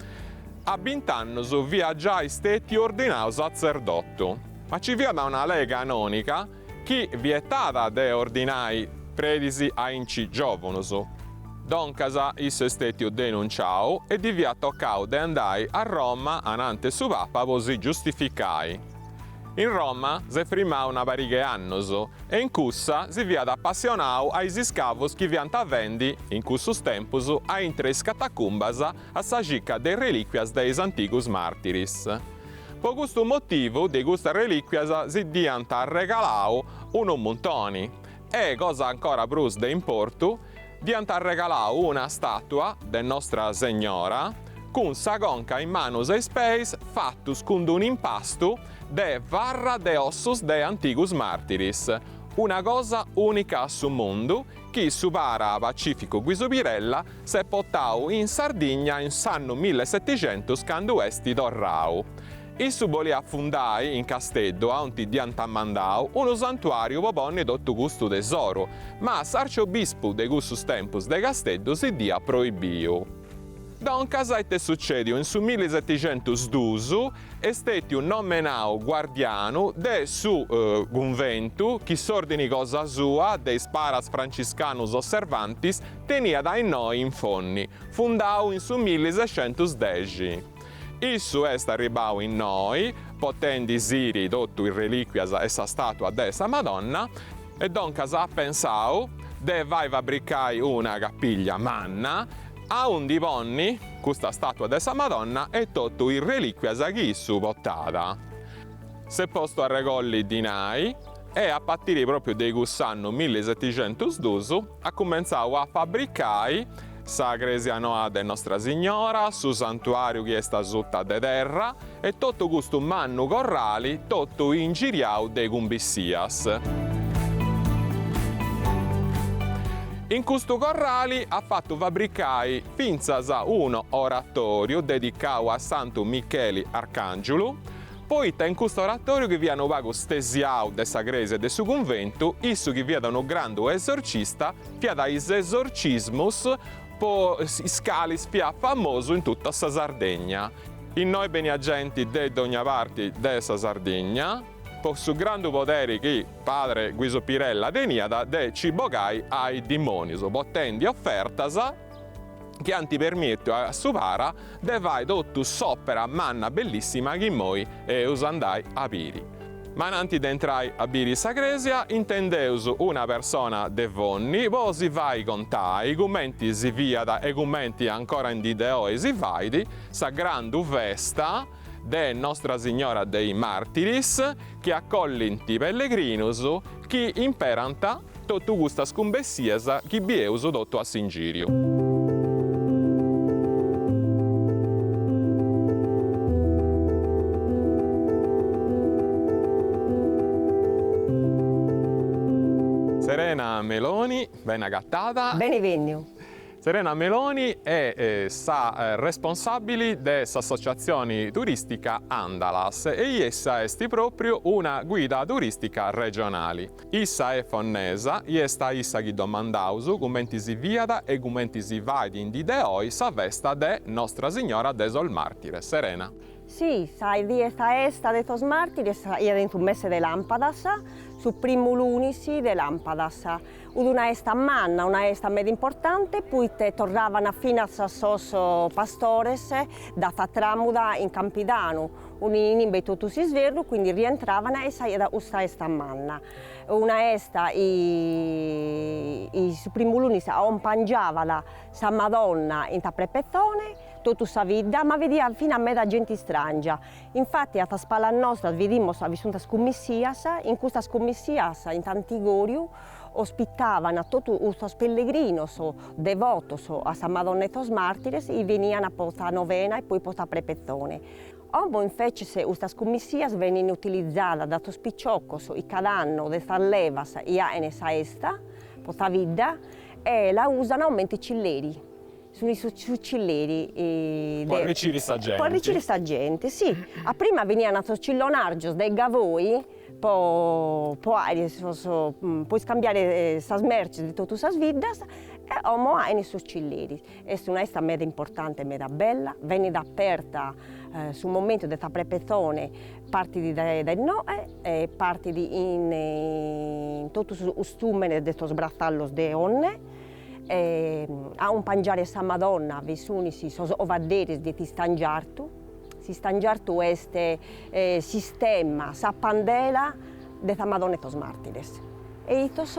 a bint'annus fiat giai stètiu ordinau satzerdotu, ma ci fiat una lei canònica chi vietàt de ordinai predis ainci giòvunus. Doncas issu est stètiu denunciau e ddi fiat tocau de andai a Roma ananti 'e su Papa po si giustificai. In Roma s'est frimau una pariga 'e annus e in cussa si fiat apassionau a is iscavus chi fiant fendi in cussus tempus aintre is catacumbas a sa circa de is relìquias de is antigus màrtiris. Po custu motivu de custas relìcuias si dd'iant arregalau unu muntoni e, cosa ancora prus de importu, dd'iant arregalau una stàtua de Nostra Segnora cun sa conca is manus e is peis fatus cun d'un'impastu de farra de ossus de antigus màrtiris, una cosa ùnica a su mundu chi su para Pacificu Guisu Pirella s'est potau in Sardigna in s'annu millesetixentus candu est torrau. Issu boliat fundai in Casteddu, aunti dd'iant mandau, unu santuariu po ponni totu custu tesoru, ma s'arciobispu de cussus tempus de Casteddu si dd'iat proibiu. Doncas ita est sucediu, in su millisetixentusdus est stetiu nomenau guardianu de su cunventu chi s'ordini cosa sua de is paras franciscanus osservantis teniat a innoi in Fonni, fundau in su millisescentusdexi. Issu est arribau innoi potendi-siri totu is reliquias e sa statua de sa Madonna e doncas at pensau de fai fabricai una capiglia manna aundi ponni custa statua de sa Madonna e totu is reliquias chi issu portàt. S'est postu a arregolli dinai e a partiri propriu de cuss'annu millisetixentusdus at cumentzau a fabricai sa cresia noa de Nostra Signora, su santuariu chi est asuta de terra e totu custu mannu corrali totu ingiriau de cumbissias. In custu corrali at fatu fabricai fintzas unu oratoriu dedicau a Santu Micheli Arcangiulu, poita in custu oratoriu chi fiat unu pagu stesiau de sa cresia de su cunventu, issu chi fiat unu grandu esorcista, fiat is esorcismus po is calis fiat famosu in totu sa Sardegna. Innoi beniat genti de dogna parti de sa Sardigna po su grandu poderi chi padre Guiso Pirella teniat de ci bogai a is dimonius, potendi ofertas chi ant permìtiu a su para de fai totu s'òpera manna bellissima chi immoi eus andai a biri. Ma ananti de intrai a biri sa crèsia intendeus una persona de Fonni po si fai contai cumenti si fiat e cumenti ancora in dì de oi si fait sa grandu festa de Nostra Signora de is Martiris chi acollint pellegrinus chi imperant totu custas cumbessias chi bieus totu a s'ingiriu. Serena Meloni, bene agatada. Beni benniu. Serena Meloni est sa responsabili de s'associatzioni turistica Andalas e issa est propriu una guida turistica regionali. Issa est fonnesa i est a issa chi domandaus cumenti si fiat e cumenti si fait in dì de oi sa festa de Nostra Signora de sos Martires. Serena. Si, sa die 'e sa 'esta de sos Martires est in su mese de Làmpadas, su primu lunis de Làmpadas. Fut una 'esta manna, una 'esta meda importante, poite torravan finas sos pastores da sa tràmuda in Campidanu, fun inube totu s'isverru, quindi rientravan e s'aiat custa 'esta manna. Una 'esta su primu lunis acumpangiavat sa Madonna in sa prepethone, totu sa bidda, ma beniat finas meda genti istrangia. Infati a sas palas nostras bidimus bi sunt sas cummissias, in custas cummissias in s'antigoriu ospitavan totu custos pellegrinos devotos a sa Madonna 'e sos Martires chi benian po sa novena e poi po sa prepethone. Como invecias custas cummissias benin utilizadas da sos piciocos chi cada annu de sas levas chi 'aen sa 'esta po sa bidda e la usan comente cilleri. Sun su cilleri. Po arriciri sa genti. Po arriciri sa genti, si. A prima benian sos cillonargios de Gavoi po po aere sos po iscambiare sas merces de totu sas biddas e como 'aen sos cilleris. Est una 'esta meda importante e meda bella, benit aperta su momentu de sa prepethone partit dae innoe e partit in totu sos custùmenes de sos bratzallos de 'Onne E a acumpangiare sa Madonna bi sunt sos ovadderis de s'istangiartu, s'istangiartu est s'istemma, sa pandela de sa Madonna 'e sos Martires e issos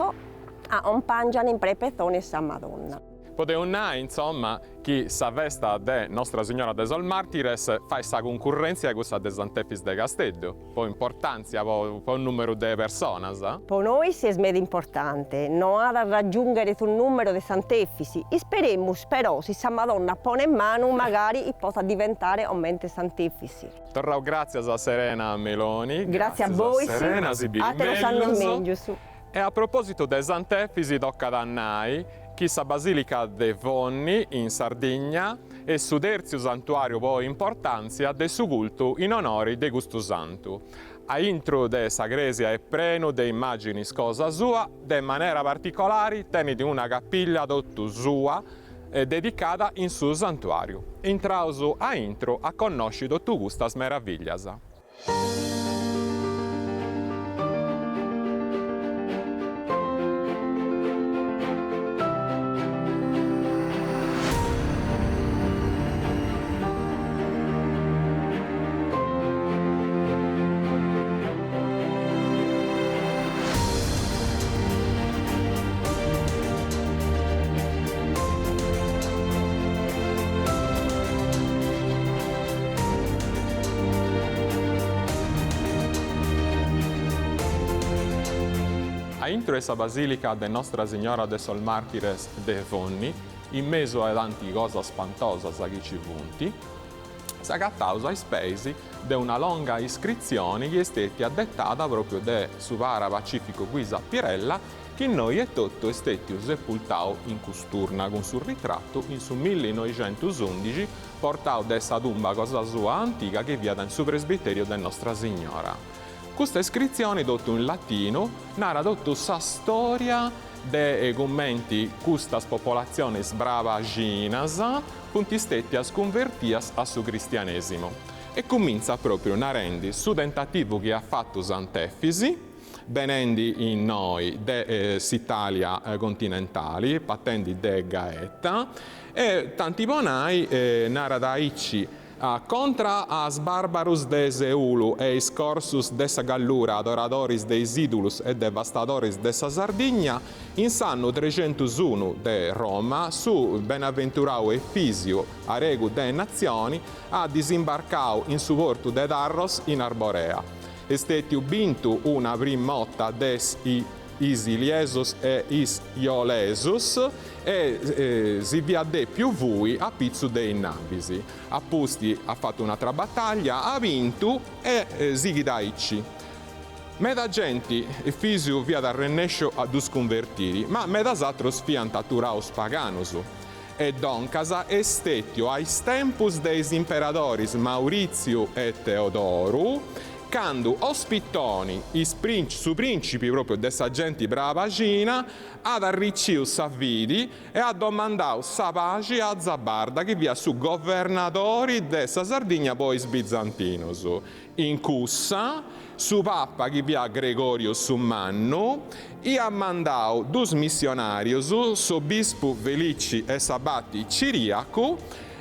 acumpangian in prepethone sa Madonna. Podeus nai, insomma, chi sa festa de Nostra Signora de sos Martires fait sa cuncurrèntzia cun sa de Sant'Efis de Casteddu, po importàntzia, po nùmeru de personas. Po nois est meda importante, no at a raggiunghere su nùmeru de Sant'Efis, isperemus però si sa Madonna ponet manu magari potzat diventare comente Sant'Efis. Torraus gràtzias a Serena Meloni. Gràtzias a bois, Serena, si biri àteros annos mèngius. E a propòsitu de Sant'Efisi tocat a nai chi sa Basìlica de Fonni in Sardigna est su tèrtziu santuàriu po importàntzia de su cultu in onori de custu santu. A intru de sa crèsia est prenu de immàginis cosa sua, de manera particolari tenit una capilla totu sua dedicada in su santuàriu. Intraus a intru a connosci totu custas meravìllias. A intro 'e sa Basìlica de Nostra Signora de sos Màrtires de Fonni, in mesu a tanti cosas spantosas chi ci funt, s'agataus a is peis de una longa iscritzioni chi est stètia detada pròpriu de su para Pacifico Guisa Pirella chi innoi etotu est stètiu sepultau in cust'urna cun su ritratu in su millinoixentusundixi portau de sa tumba cosa sua antiga chi fiat in su presbitèriu de Nostra Signora. Custa iscritzioni totu in latinu narat totu sa stòria de cumenti custas popolatzionis brabaxinas funt stètias cunvertias a su cristianèsimu e cumintzat pròpriu narendi su tentativu chi at fatu Sant'Efisi, benendi innoi de s'Italia continentali, patendi de Gaeta, e tanti po nai narat aici, Contra a is barbarus de Seulu e is corsus de sa Gallura, adoradoris de is idulus e devastadoris de sa Sardigna, in s'annu trexentusunu de Roma, su benaventurau Efisiu, aregu de natzioni, at disimbarcau in su portu de Tharros in Arborea. Est stètiu bintu una prima 'orta de is Iliesus e is Iolesus e si fiat dèpiu fui a pitzu de is navis. A pusti at fatu un'atra bataglia, at bintu e sighit aici. Meda genti Efisiu fiat arrennèsciu a ddus cunvertiri, ma medas atrus fiant aturaus paganus. E doncas est stètiu a is tempus de is imperadoris Mauritziu e Teodoru, candu Ospitoni, is su prìncipi pròpriu de sa genti brabaxina, at arricìu sa fidi e at domandau sa paxi a Zabarda chi fiat su governadori de sa Sardigna po is bizantinus. In cussa, su papa chi fiat Gregoriu su Mannu iat mandau dus missionarius, s'obispu Felici e s'abati Ciriacu,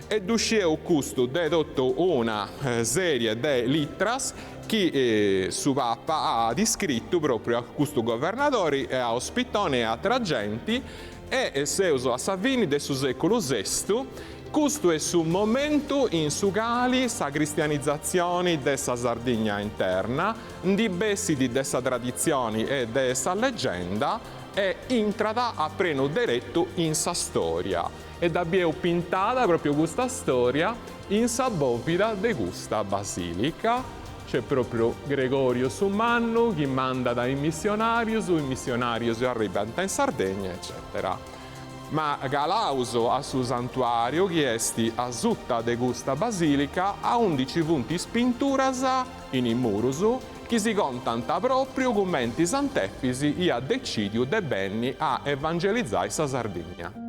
e ddu scieus custu de totu una serie de litras chi su papa at iscritu propriu a custu governadori e a Ospitoni e a atra genti, e seus a sa fini de su seculu sestu, custu est su momentu in su cali sa cristianizatzioni de sa Sardigna interna ndi bessit de sa traditzioni e de sa legenda e intrat a prenu deretu in sa storia. E dda bieus pintada propriu custa storia in sa bovida de custa basilica. Nc'est propriu Gregoriu su Mannu chi mandat is missionarius, is missionarius arribant in Sardegna eccetera. Ma calaus a su santuariu chi est asuta de custa basilica aundi nci funt is pinturas in is murus chi si contant propriu cumenti Sant'Efisi iat decidiu de benni a evangelizai sa Sardigna.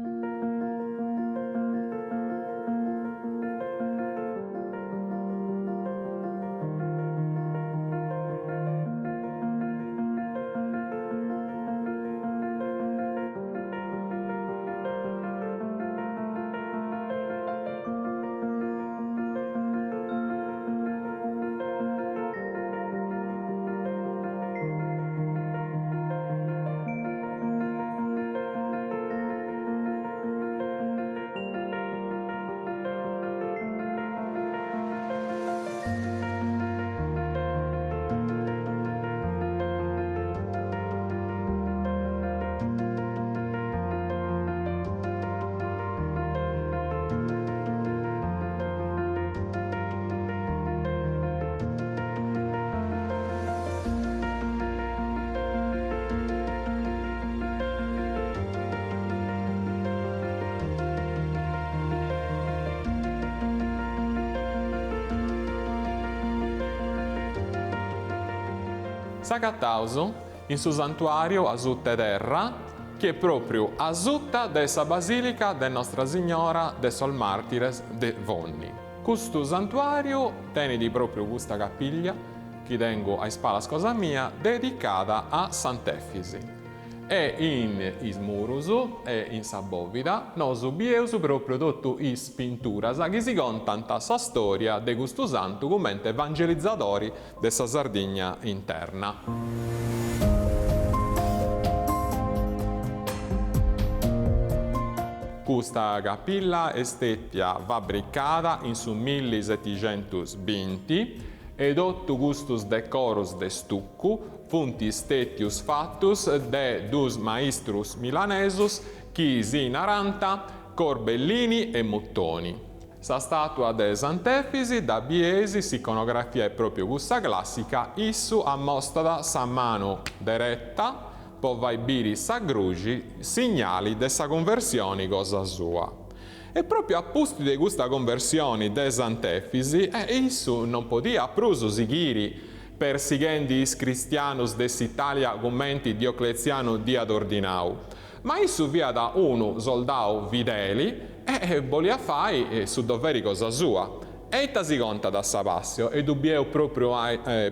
S'agataus in su santuàriu asuta 'e terra, chi est pròpriu asuta de sa Basìlica de Nostra Signora de sos Màrtires de Fonni. Custu santuàriu tenit pròpriu custa capiglia, chi tengu a is palas cosa mia, dedicada a Sant'Efisi. E in is murus e in sa bòvida nosu bieus pròpriu totu is pinturas chi si contant sa stòria de custu santu cumenti evangelizadori de sa Sardigna interna. Custa capilla est stètia fabricada in su millisetixentusbinti e totu custus decorus de stuccu funt stètius fatus de dus maistrus milanesus chi si narant Corbellini e Muttoni. Sa stàtua de Sant'Efisi dda bieis, s'iconografia est pròpiu cussa clàssica, issu ammostat sa manu dereta po fai biri sa gruxi, signali de sa cunversioni cosa sua. E pròpiu a pustis de custa cunversioni de Sant'Efisi, issu non podiat prus sighiri persighendi is cristianus de s'Itàlia cumenti Diocletzianu dd'iat ordinau. Ma issu fiat unu soldau fideli e boliat fai su doveri cosa sua. E ita si contat sa Passio e ddu bieus propriu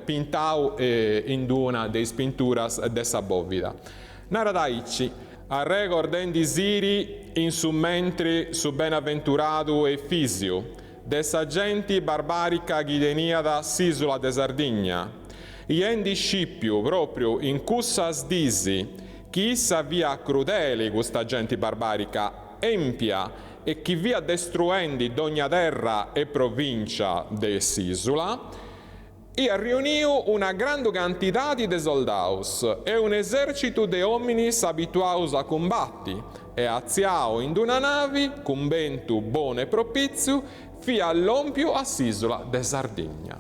pintau in d'una de is pinturas de sa bovida. Narat aici, Arregordendisiri in su mentri su benaventuradu Efisiu, de sa genti barbarica chi teniat s'isula de Sardigna, i endi scipiu propriu in cussas dis chi issa fiat crudeli custa genti barbarica, empia e chi fiat destruendi dogna terra e provincia de s'isula, iat riuniu una grandu cantidadi de soldaus e un'esercitu de ominis abituaus a cumbatti, e atziau in d'una navi, cun bentu bonu e propitziu, fiat lompiu a s'isula de Sardigna.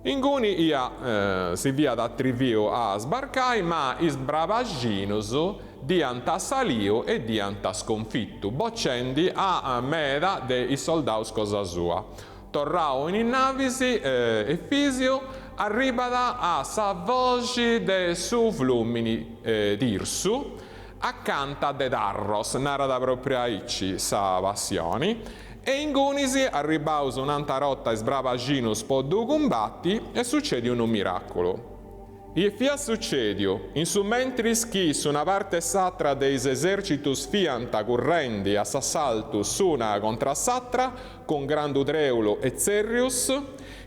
Inguni ia si fiat atriviu a sbarcai ma is brabaxinus dd'iant assaliu e dd'iant sconfitu, bocendi a meda de is soldaus cosa sua. Torrau in is navis, Efisiu arribat a sa foxi de su flumini Tirsu, acanta de Tharros, narat propriu aici sa Passioni, E ingunis arribaus un'antra 'orta is brabaxinus po ddu cumbati e sucediu unu miraculu. I fiat sucediu, in su mentris chi s'una parti e s'atra de is esercitus fiant currendi a s'assaltu s'una contra a s'atra cun grandu treulu e tzerrius,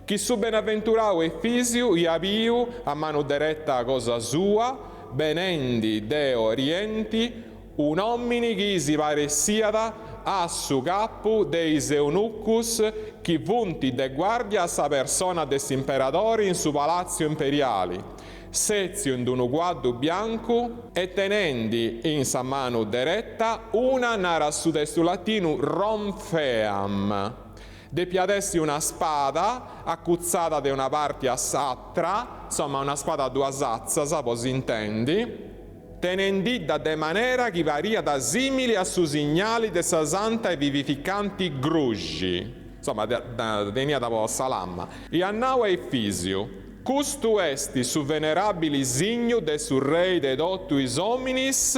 chi su benaventurau Efisiu iat biu a manu dereta cosa sua, benendi de orienti, Un'òmini chi si paressiat a su capu de is eunucus chi funt de guàrdia a sa persona de s'imperadori in su palàtziu imperiali, sètziu in unu cuaddu biancu e tenendi in sa manu dereta una, narat su testu latinu, rhomphaeam, depiat essi una spada acutzada de una parti a s'atra, insoma una spada a duas atzas, po s'intendi. Tenendidda de manera chi pariat simili a su signali de sa santa e vivificanti gruxi, insoma dda teniat po sa lama, iat nau a Efisiu, Custu est su venerabili signu de su rei de totu is ominis?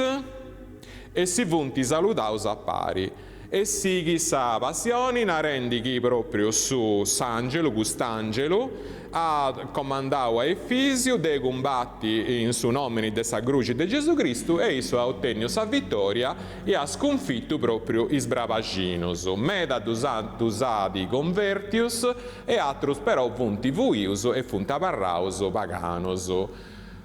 E si funt saludaus a pari. E sighit sa Passioni narendi chi propriu su s'angelu, cust'angelu, at comandau a Efisiu de cumbati in su nomini de sa gruxi de Gesù Cristu e issu at otenniu sa vitoria e at scunfitu propriu is brabaxinus. Meda ddus ddus at convertius e atrus però funt fuius e funt abarraus paganus.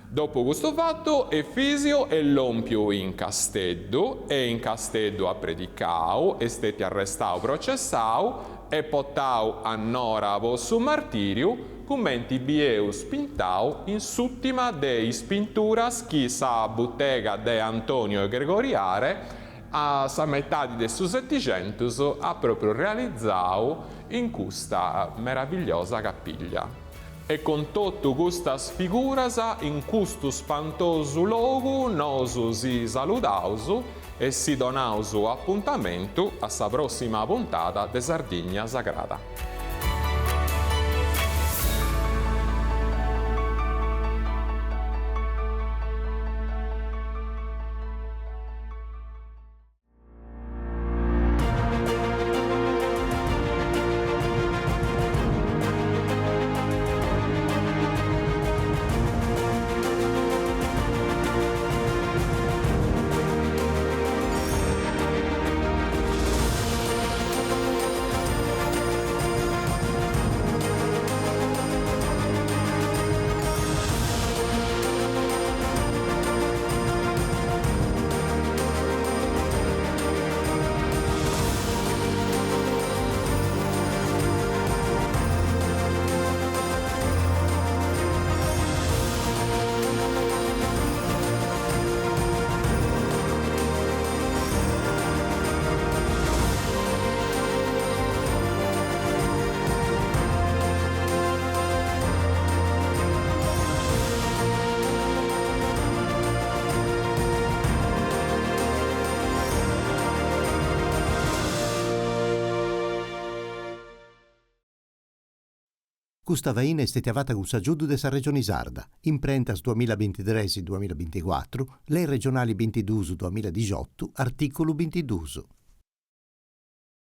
Dopu custu fatu, Efisio est lòmpiu in Casteddu e in Casteddu at predicau, est stètiu arrestau, processau e potau a Nora po su martìriu, cumenti bieus pintau in s'ùtima de is pinturas chi sa butega de Antonio Gregoriare a sa metadi de su Setixentus at pròpriu realizau in custa meravigliosa capiglia. E cun totu custas figuras in custu spantosu logu nosu si saludaus e si donaus apuntamentu a sa prossima puntada de Sardigna Sagrada. Custa faina est stètia fata cun s'agiudu de sa Regioni Sarda, Imprentas duamilla bintitres duamilla binticuatru, Lei regionali bintiduus duamilla dixiotu, artìculu bintiduus.